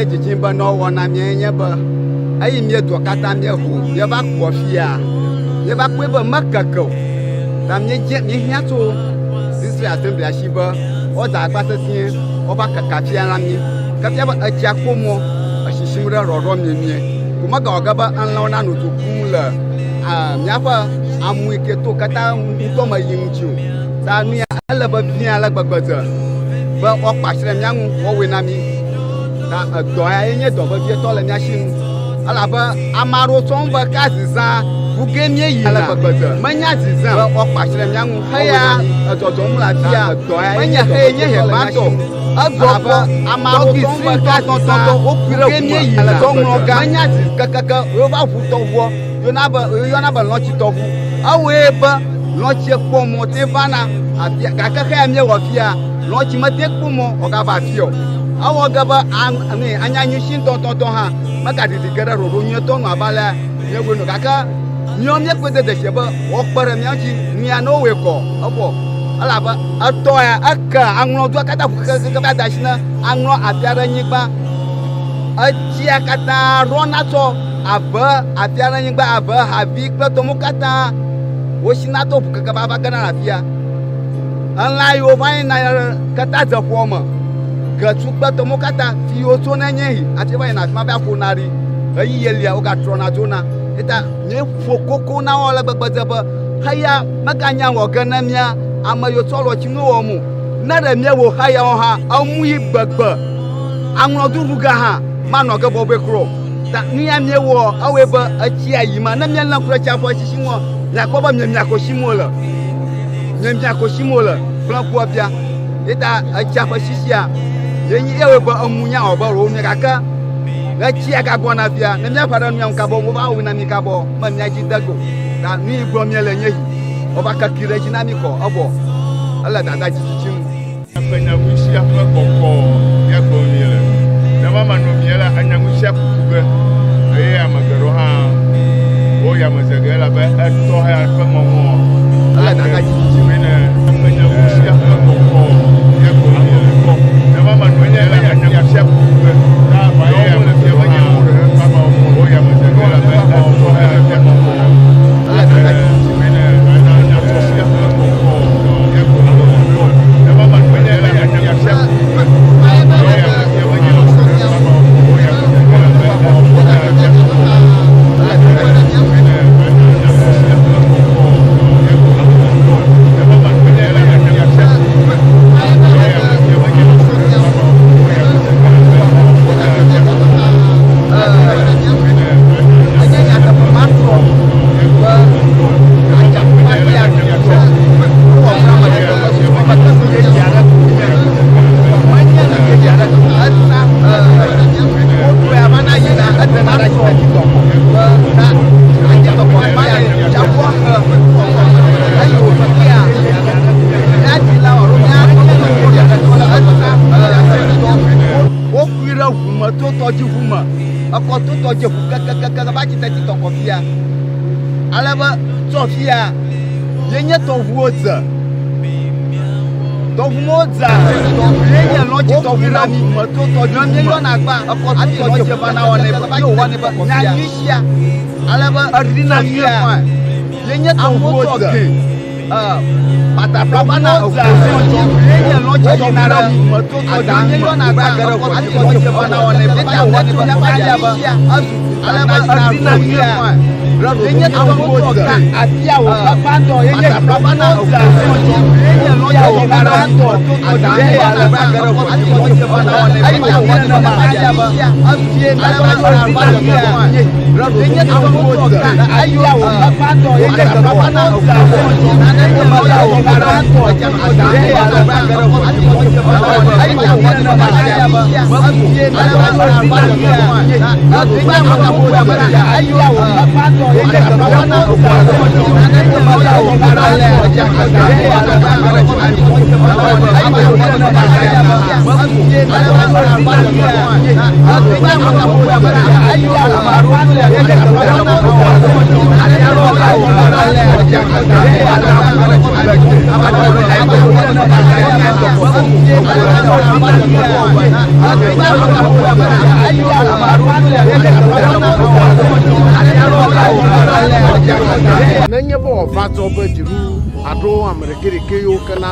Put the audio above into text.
Míedzidzim be ne woawɔ na míe nye be, eyi mía dua katã míeho, míeva kpɔ fia, míeva kpɔe be mekeke o. Ta míedze, míehiã tso District Assembly si be woada agba sesĩe woava keke afia na mí. Ke fia be etsia kpɔ mɔ esisim ɖe ɖɔɖɔ miemie. Ko megawɔ ge be elãwo nanɔ du kum le míaƒe amu yi ke to katã ŋutɔ me yim ŋuti o. Ta nu ya ele vevie ale gbegbe dze be woakpe asi ɖe mía ŋu woawɔe na mí. Ta edɔ ya ye nye dɔ vevietɔ le mía si nu. Elabe ame aɖewo tsɔm be ke azizã ʋu gee míeyina. Ale gbegbe dze menye azizã be woakpe asi ɖe mía ŋu heya edzɔdzɔm le afia. Edɔ ya menye heye nye he gbãtɔ o. Egbɔ be ame aɖewo tsɔm be ke azizã wokui ɖe ʋu me le dɔŋlɔ gã. Menye azi kekeke wova ʋu tɔʋuɔ yona be woyɔna be lɔ̃tsitɔʋu. Ewɔe be lɔ̃tsie kpɔ mɔ te vana afia gake xeya míewɔ fia lɔ̃tsi mete kpɔ mɔ wògava afia o. Ewɔ ge be anyanyuisi ŋutɔŋutɔŋutɔ hã megaɖiɖi ge ɖe ɖoɖo nyuietɔ nu abe alea míewɔe nɔ gake míawo míekpɔe de dzesi be woakpe ɖe mía ŋuti nuya ne wowɔe kɔ evɔ elabe etɔ ya eke aŋlɔdua katã ƒu kekeake va de asi ne aŋlɔ afia ɖe nyigba. Etsia katã ɖɔna tsɔ ave afia ɖe anyigba ave havi kple tɔmwo katã wosina to ʋu keke va gena ɖe afia. Elã yiwo va yina ɖe keta dzeƒoa me, getsu kple tɔmwo katã fi yiwo tsona nye yi hafi va yina afi ma va ƒona ɖi. Ɣeyiɣi lia wogatrɔna dzona. Eta míeƒo koko na wo ale gbegbe dze be xeya meganya wɔ ge ne mía ame yiwo tsɔ alɔtsinu wɔm o. Ne ɖe míewɔ xeyawo hã, emu yi gbegbe aŋlɔɖuɖu ge hã manɔ ge bɔbɔe kura o. Ta nu ya míewɔ ewɔe be etsia yi ma. Ne míelé ŋku ɖe tsia ƒe sisi ŋua, míakpɔ be miemia ko sim wole. Miemia ko sim wole kple ŋkua bia. Ye ta etsia ƒe sisia ye nyi ewɔe be emu nya wɔ be ɖewo mía gake ne tsia gagbɔna fia, ne míaƒe ɖe nua ŋu kabɔ wova wui na mí kabɔ me mía dzi de go. Ta nu yi gblɔm míele nye yi. Wova kekui ɖe edzi na mí kɔ evɔ ele dada dzi tsitsim. Ƒe nyaŋusia ƒe kɔkɔ ya gblɔm míele. Ne mama nɔ mía la, enyaŋusia kuku ge eye ame geɖewo hã wo yame ze ge elabe etɔ hã ƒe ŋɔŋɔ Ele dada dzi tsitsi me ne ƒe nyaŋusia ƒe kɔkɔ ya gblɔm míele. Ne mama nɔ mía la, enyaŋusia kuku ge eye ame geɖewo hã wo yame ze ge elabe etɔ hã ƒe ŋɔŋɔ Ele dada dzi tsitsi me ne nyaŋusia ƒe kɔkɔ ya gblɔm míele. Enye nyateƒe matrɔ be adzakpo aɖe Wokui ɖe ʋu me to tɔdziʋu me, ekɔ to tɔdziʋu kekekeke va tsi teti tɔkɔ fia. Ale be tsɔ fia. Ye nye tɔʋuwo dze. Tɔʋuwo dze. Ye nye lɔtsi tɔʋu na mi. Ne míeyɔna gbã, hafi lɔtsi va na wɔnɛ be ye wòwɔnɛ be nya nyui sia. Ale be eɖina nyuie fine. Ye nye tɔʋuwo dze. Patafla va na eʋu Ye nye lɔtsi tɔʋu na mi. Ne míeyɔna gbã, hafi lɔtsi va na wɔnɛ be ye wòwɔnɛ be nya nyui sia. Ale be eɖina nyuie fine. Ye nye tɔʋuwo dze. Nenye be wòava dzɔ be dziɖuɖu alo ame ɖekɛɖekɛ yiwo ke na.